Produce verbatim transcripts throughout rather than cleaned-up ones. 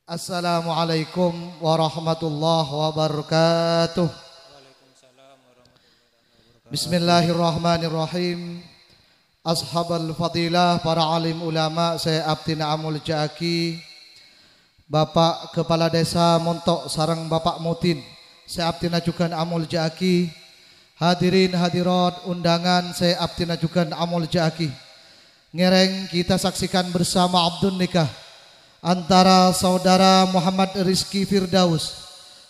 Assalamualaikum warahmatullahi wabarakatuh. Bismillahirrahmanirrahim. Ashabal fadilah, para alim ulama sè abdhina amoljâ'aghi, Bapak Kepala Desa Montok sareng Bapak Mudin sè abdhina jhughân amoljâ'aghi, hadirin hadirat undangan sè abdhina jhughân amoljâ'aghi. Ngèrèng kita saksikan bersama akdun nikah antara Saudara Muhammad Rizky Firdaus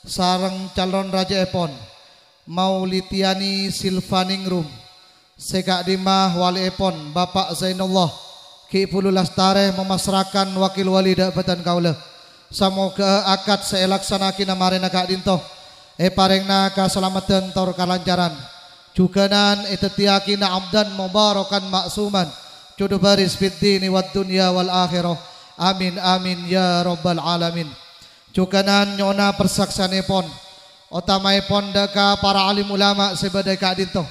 sareng calon rajâèpon Maulitiani Silvaningrum, sè ka'dimma walièpon Bapak Zainullah ghi' bhulu lastarè mamasrakan wakil wali dhâ' bâdhân kaulâ. Samoghâ'â akad sè èlaksana'aghina marèna ka'dinto èparèngana kasalameddhân tor kalancaran. Jhughânan èdhâddhiyâghina abdan mubarakan ma'suman, judhu baris fid dini wad dunya wal akhirah. Amin, amin, ya rabbal alamin. Jhughânan nyo'ona parsaksè'annèpon, otamaèpon dhâ' ka para alim ulama sè bâdâ è ka'dinto.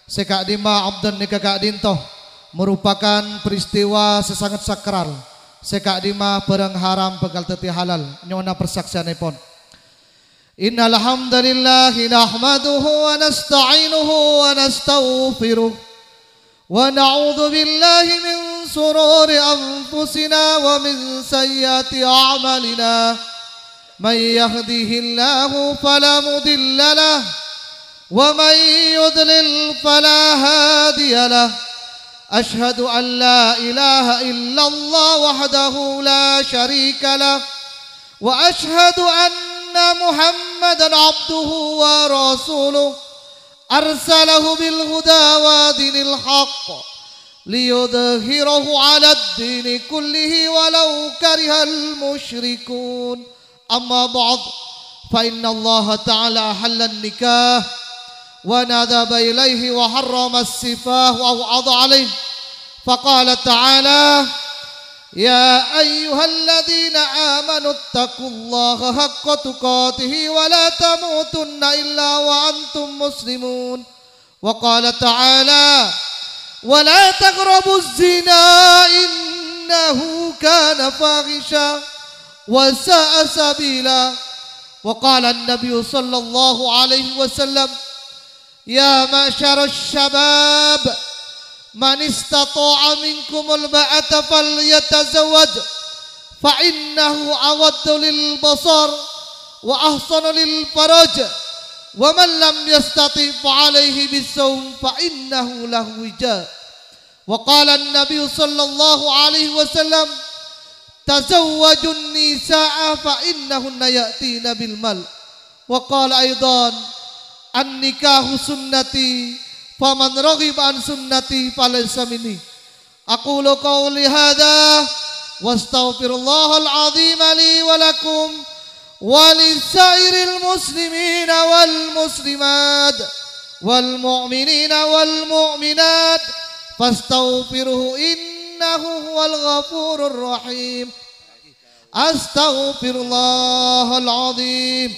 Sè ka'dimma abdhina nèka ka'dinto merupakan peristiwa sè sanget sakral, sè ka'dimma bhârâng haram bhâkal dhâddhi halal, nyo'ona parsaksè'annèpon. Innal hamdalillah nahmaduhu wa nasta'inuhu wa nastaghfiruh. ونعوذ بالله من شرور أنفسنا ومن سيئات أعمالنا. من يهده الله فلا مضل له، ومن يضلل فلا هادي له. أشهد أن لا إله إلا الله وحده لا شريك له، وأشهد أن محمدا عبده ورسوله. أرسله بالهدى ودين الحق ليظهره على الدين كله ولو كره المشركون. أما بعد، فإن الله تعالى أحل النكاح وندب إليه وحرم السفاح وأوعظ عليه. فقال تعالى: يا أيها الذين آمنوا اتقوا الله حق تقاته ولا تموتن إلا وأنتم مسلمون. وقال تعالى: ولا تقربوا الزنا إنه كان فاحشة وساء سبيلا. وقال النبي صلى الله عليه وسلم: يا معشر الشباب، من استطاع منكم الباءة فليتزوج، فإنه أغض للبصر وأحصن للفرج، ومن لم يستطع فعليه بالصوم فإنه له وجاء. وقال النبي صلى الله عليه وسلم: تزوجوا النساء فإنهن يأتين بالمال. وقال أيضا: النكاح سنتي فمن رغب عن سنتي فليس مني. أقول قولي هذا وأستغفر الله العظيم لي ولكم ولسائر المسلمين والمسلمات والمؤمنين والمؤمنات فاستغفروه إنه هو الغفور الرحيم. أستغفر الله العظيم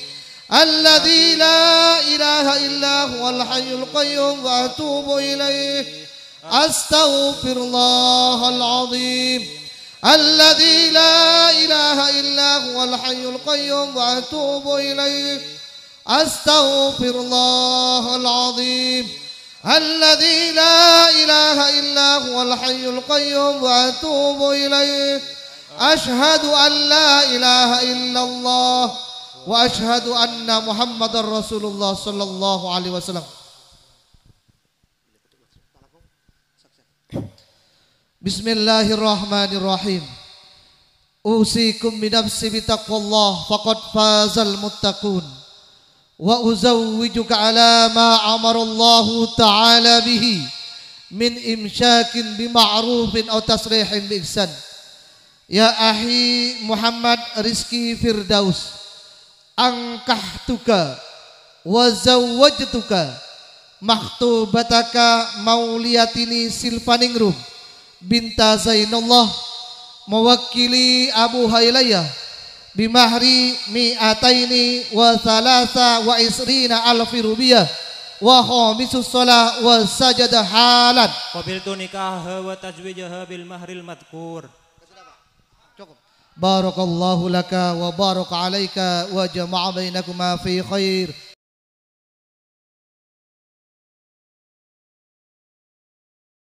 الذي لا إله إلا هو الحي القيوم وأتوب إليه. أستغفر الله العظيم الذي لا إله إلا هو الحي القيوم وأتوب إليه. أستغفر الله العظيم الذي لا إله إلا هو الحي القيوم وأتوب إليه. أشهد أن لا إله إلا الله وأشهد أن محمدا رسول الله صلى الله عليه وسلم. Bismillahirrahmanirrahim. Usikum bi nafsi bi taqwallah, faqad fazal muttaqun. Wa uzawwijuka ala ma amarallahu ta'ala bihi min imsyakin bi ma'rufin aw tasrihin bi ihsan. Ya akhi Muhammad Rizky Firdaus, ankahtuka wa zawwajtuka makhtubataka Mauliyatini Silvaningrum binta Zainullah, muwakkili abuha ilayya, bi mahri mi'ataini wa thalatha wa isrina alfi rubiyah, wa khamisus shalah wa sajada halan. Qabiltu nikahaha wa tazwijaha bil mahril madhkur. Cukup. بارك الله لك وبارك عليك وجمع بينكما في خير.